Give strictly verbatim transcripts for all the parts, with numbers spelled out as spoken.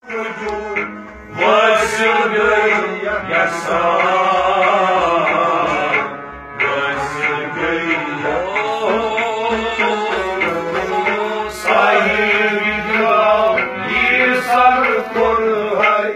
وٲصِل گٔے یَژھان، وٲصِل گٔے یَژھان۔ صاحب درٛاو یہِ سر کوٚر ہے۔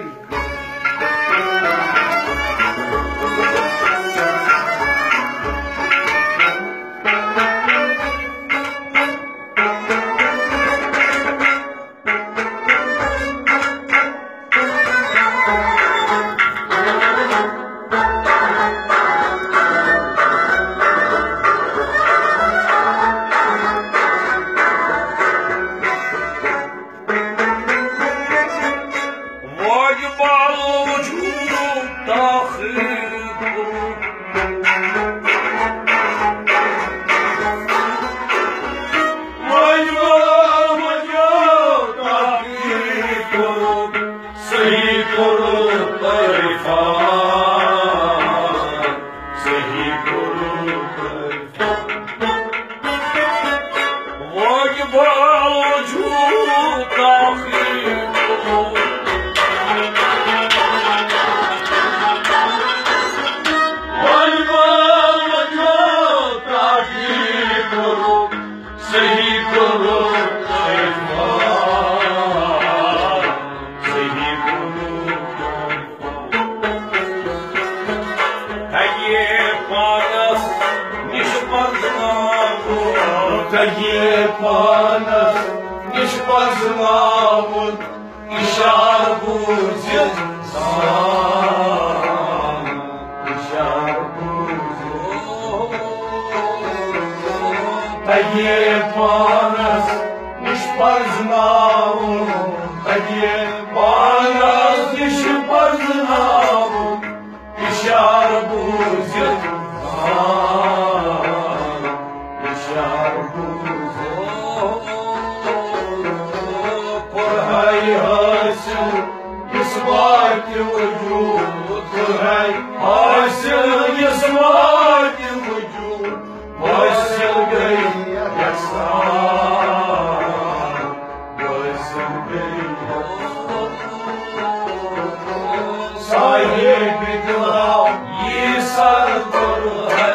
واجبال وجود تاخیر کوٚرُکھ۔ واجبال وجود تاخیر کوٚرُکھ۔ صحیح کوٚرُکھ عرفان، صحیح کوٚرُکھ عرفان۔ واجبال وجود تاخیر کوٚرُکھ۔ واجبال وجود تاخیر کوٚرُکھ۔ صحیح کوٚرُکھ عرفان، صحیح کوٚرُکھ عرفان۔ تَگہِ پانَس نِش پَرزٕناوُن۔ تَگہِ پانَس نِش پَرزٕناوُن۔ اِشارٕ بوٗزِتھ زان، اِشارٕ بوٗزِتھ۔ تَگہِ پانَس نِش پَرزٕناوُن، تَگہِ پانَس نِش پَرزٕناوُن۔ اِشارٕ بوٗزِتھ زان، اِشارٕ بوٗزِتھ۔ کوٚر ہے حٲصِل اِثباتِ وجوٗد، کوٚر ہے حٲصِل اِثباتِ وجوٗد۔ وٲصِل گٔے یَژھان، وٲصِل گٔے یَژھان۔ صاحب درٛاو یہِ سر کوٚر ہے۔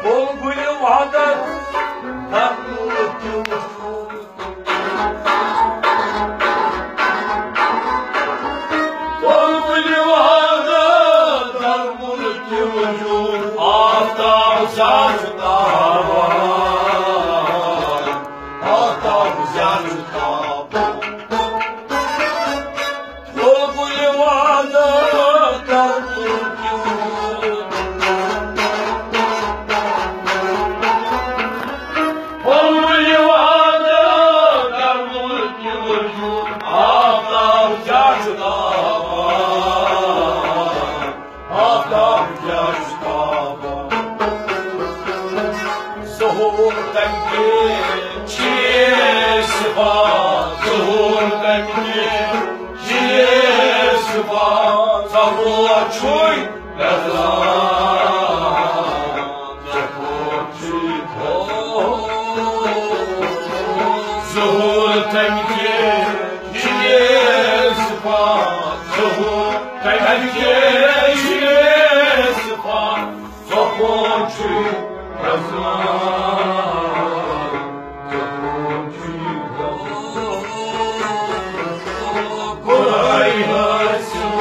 بُلبُلِ وحدت کرنہٕ تہِ وُچھُن۔ بُلبُلِ وحدت کرنہٕ تہِ وُچھُن۔ آفتاب زیادٕ تابان، آفتاب زیادٕ تابان۔ بُلبُلِ وحدت کرنہٕ تہِ وُچھُن۔ بُلبُلِ وحدت کرنہٕ تہِ وُچھُن۔ آفتاب کیٛاہ چھُ تابان، آفتاب کیٛاہ چھُ تابان۔ ظہوٗر تَمہِ کِنۍ چھِ صِفات، ظہوٗر تَمہِ کِنۍ چھِ صِفات، ظہوٗر چھُے نظر۔ ظہوٗر تَمہِ کِنۍ چھِ صِفات، ظہوٗر تَمہِ کِنۍ چھِ صِفات، ظہوٗر چھُے نظر، ظہوٗر چھُے نظر۔ کوٚر ہے حٲصِل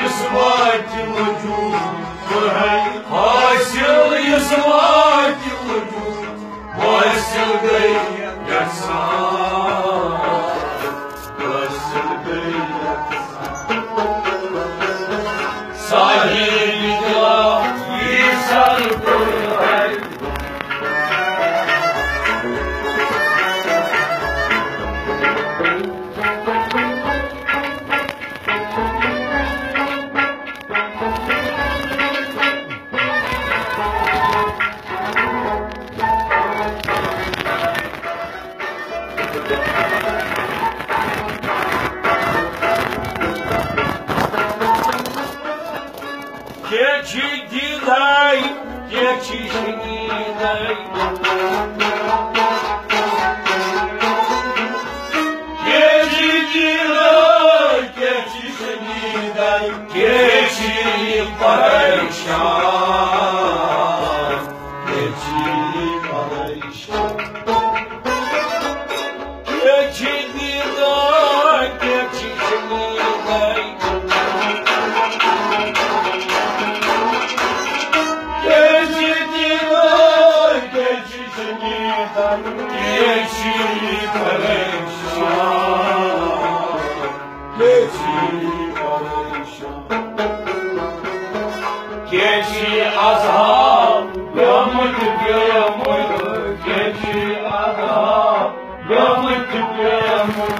اِثباتِ وجوٗد، کوٚر ہے حٲصِل اِثباتِ وجوٗد۔ وٲصِل گٔے یَژھان، وٲصِل گٔے یَژھان۔ صاحب درٛاو یہِ سر کوٚر ہے۔ کیٛاہ چھِ دیٖداے، کیٛاہ چھِ شنیٖداے؟ کیٛاہ چھِ دیٖداے، کیٛاہ چھِ شنیٖداے؟ کیٛاہ چھِ پریشان؟ کیٛاہ چھِ پریشان؟ کیٛاہ چھِ دیٖدار، کیٛاہ چھِ شنیٖدار؟ کیٛاہ چھِ دیٖدار، کیٛاہ چھِ شنیٖدار؟ کیٛاہ چھِ پریشان؟ کیٛاہ چھِ پریشان؟ کیٛاہ چھِ عذاب پیومُت، پیومُت؟ کیٛاہ چھِ عذاب پیومُت، پیومُت؟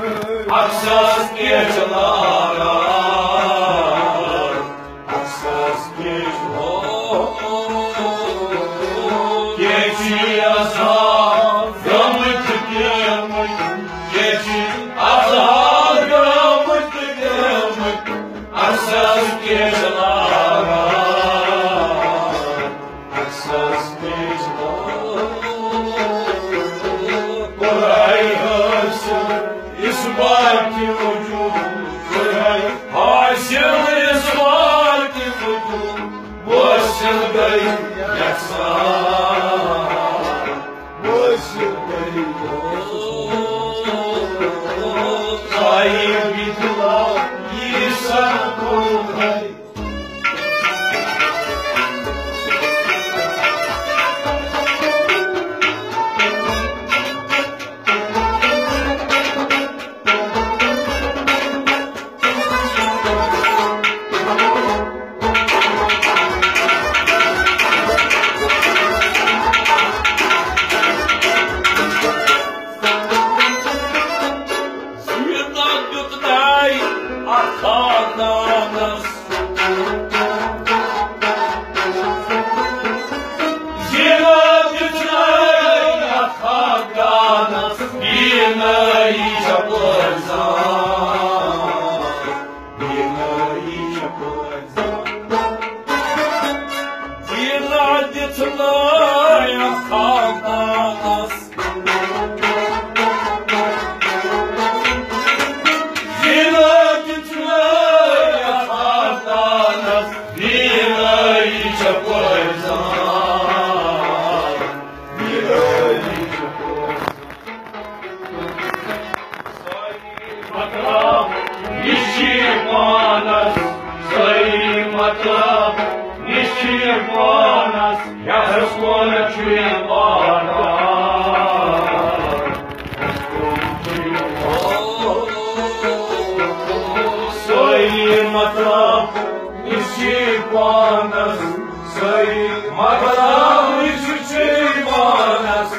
اکھ ساس کیٛاہ چھِ لاران؟ اکھ ساس کیٛاہ چھِ لاران؟ کیٛاہ چھِ عذاب پیومُت، پیومُت؟ کیٛاہ چھِ عذاب پیومُت، پیومُت؟ اکھ ساس کیٛاہ چھِ لاران؟ اکھ ساس کیٛاہ چھِ لاران؟ کوٚرہَے حٲصِل اثباتِ وجود، کوٚرہَے حٲصِل اثباتِ وجود، وٲصِل گٔے یَکسان۔ زینت دیُتنَے اَتھ خاندانَس۔ زینت دیُتنَے اَتھ خاندانَس۔ بینٲیی چھےٚ پٲرۍ زان۔ بینٲیی چھےٚ پٲرۍ زان۔ زینت دیُتنَے اَتھ خاندانَس۔ مطلب، یہِ چھِ پانس، صحیح مطلب، یہِ چھِ پانس، یس کُن چھُ یہِ واتان۔ صحیح مطلب، یہِ چھِ پانس، صحیح مطلب، یہِ چھِ پانس،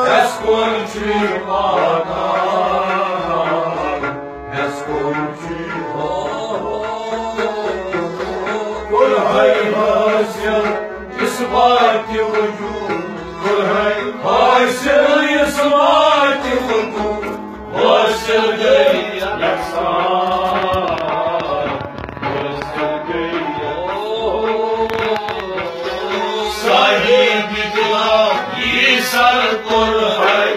یس کُن چھُ یہِ واتان۔ ہٮ۪س کوٚر چھُ یہِ کوٚرہَے حٲصِل اثباتِ وجود، کوٚرہَے حٲصِل اثباتِ وجود، حٲصِل گٔے یَکسان، حٲصِل گٔے صاحبِ دِلا یہِ سر کوٚرہَے۔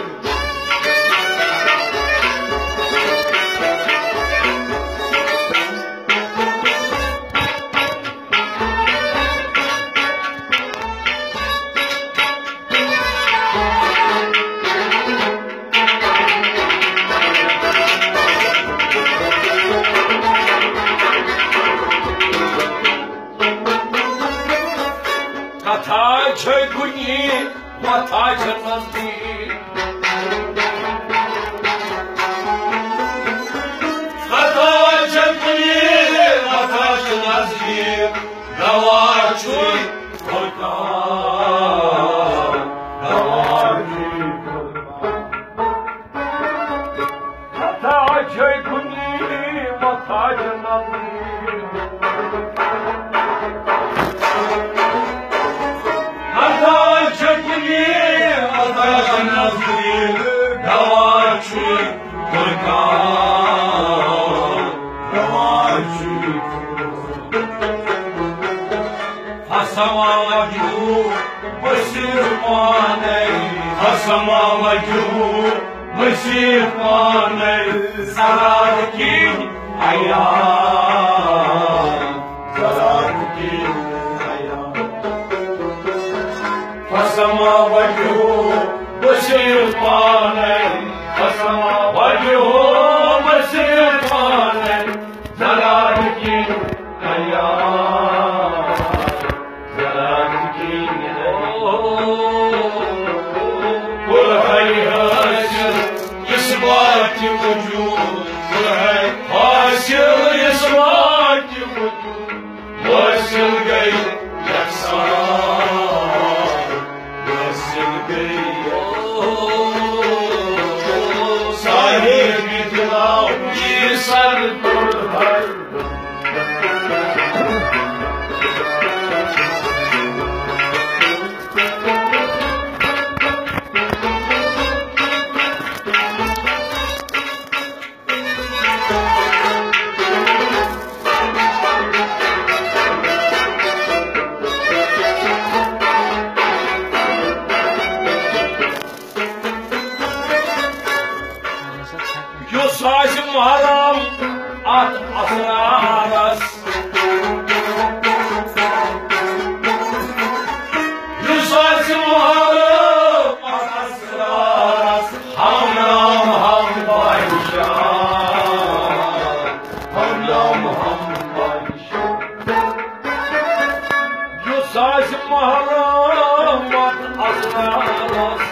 کتھا چھے کُنی، وتھا چھے نزدیٖک۔ کتھا چھے کُنی، وتھا چھے نزدیٖک۔ دوا چھُے فرقان، دوا چھُے فرقان۔ کتھا چھے کُنی، وتھا چھے نزدیٖک۔ کتھا چھے کُنی، وتھا چھے نزدیٖک۔ دوا چھُے فرقان، دوا چھُے فرقان۔ سماوجو بصیر پانے، سماوجو بصیر پانے، زرار کِن عیان، زرار کِن عیان۔ فسماوجو بصیر پانے، فسماوجو بصیر پانے، زرار کِن عیان، زرار کِن عیان۔ کوٚر ہے حٲصِل اثباتِ وجود، کوٚر ہے حٲصِل اثباتِ وجود۔ حٲصِل گٔے یکسان، حٲصِل گٔے یکسان۔ صاحب دِلاو یہِ سر کوٚر ہر۔ یُس آسہِ محرم اتھ اسرارس، یُس آسہِ محرم اتھ اسرارس، ہم نام ہم بادشاہ، ہم نام ہم بادشاہ۔ یُس آسہِ محرم اتھ اسرارس،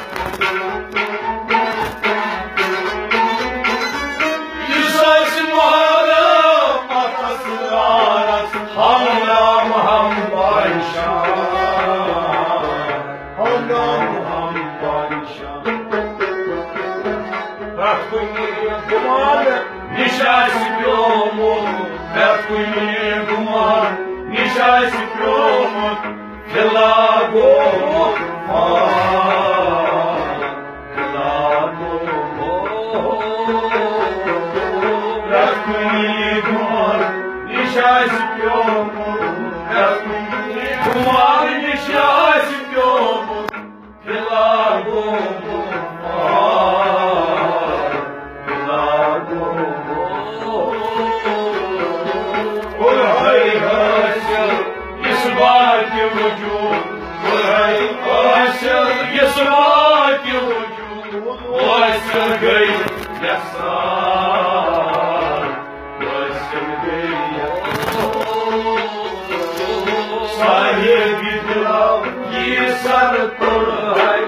یُس آسہِ محرم اتھ اسرارس، ہم نام ہم بادشاہ، ہم نام ہم بادشاہ۔ پرٛٮ۪تھ کُنہِ گُمان نِش آسہِ پیومُت، پرٛٮ۪تھ کُنہِ گُمان نِش آسہِ پیومُت، فِلحال گوٚمُت فان، فِلحال گوٚمُت۔ پرٛٮ۪تھ کُنہِ گُمان نِش آسہِ پیومُت، پرٛٮ۪تھ کُنہِ گُمان نِش آسہِ پیومُت۔ فِلحال گوٚو بُمار، فِلحال گوٚو بُمار۔ کوٚر ہے حٲصِل اثباتِ وجود، کوٚر ہے حٲصِل اثباتِ وجود۔ حٲصِل گٔے یکسان۔ صاحب دِلاو یہِ سر کوٚر ہے۔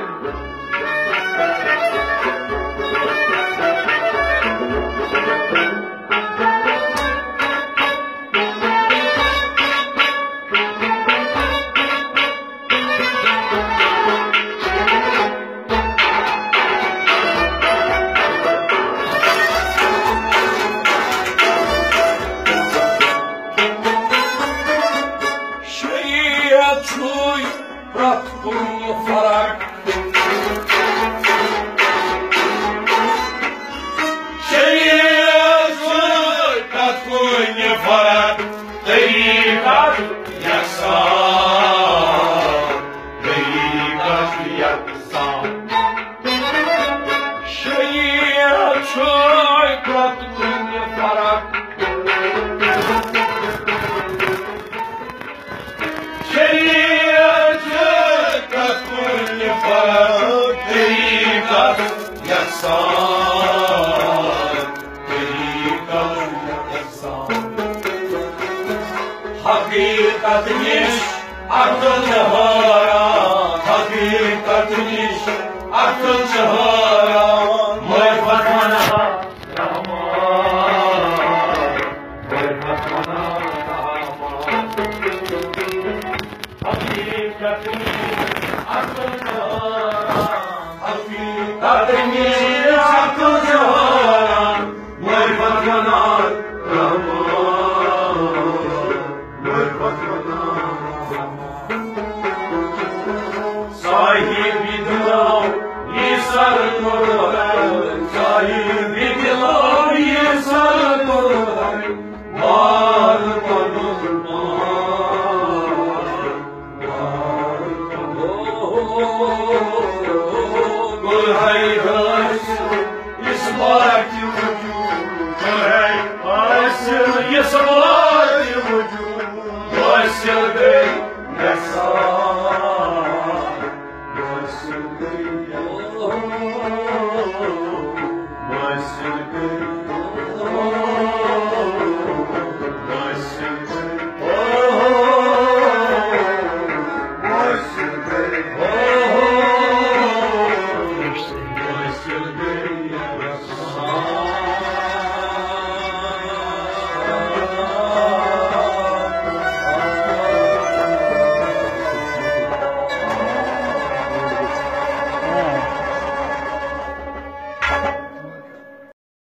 شریعت چھُے پرٛٮ۪تھ کُنہِ فرق۔ شریعت چھُے پرٛٮ۪تھ کُنہِ فرق۔ طریقت یکسان، طریقت یکسان۔ شریعت چھُے پرٛٮ۪تھ کُنہِ فرق۔ شریعت چھُے پرٛٮ۪تھ کُنہِ فرق۔ طریقت یکسان، طریقت یکسان۔ حقیقت نِش عقل چھِ حٲران، حقیقت نِش عقل چھِ حٲران۔ معرفت وَنان رحمان، معرفت وَنان رحمان۔ حقیقت نِش عقل چھِ حٲران، حقیقت نِش عقل چھِ حٲران۔ معرفت وَنان رحمان، معرفت وَنان رحمان۔ صاحب دِلاو یہِ سر کوٚر ہے، صاحب دِلاو یہِ سر کوٚر ہے، بار پنُن پان۔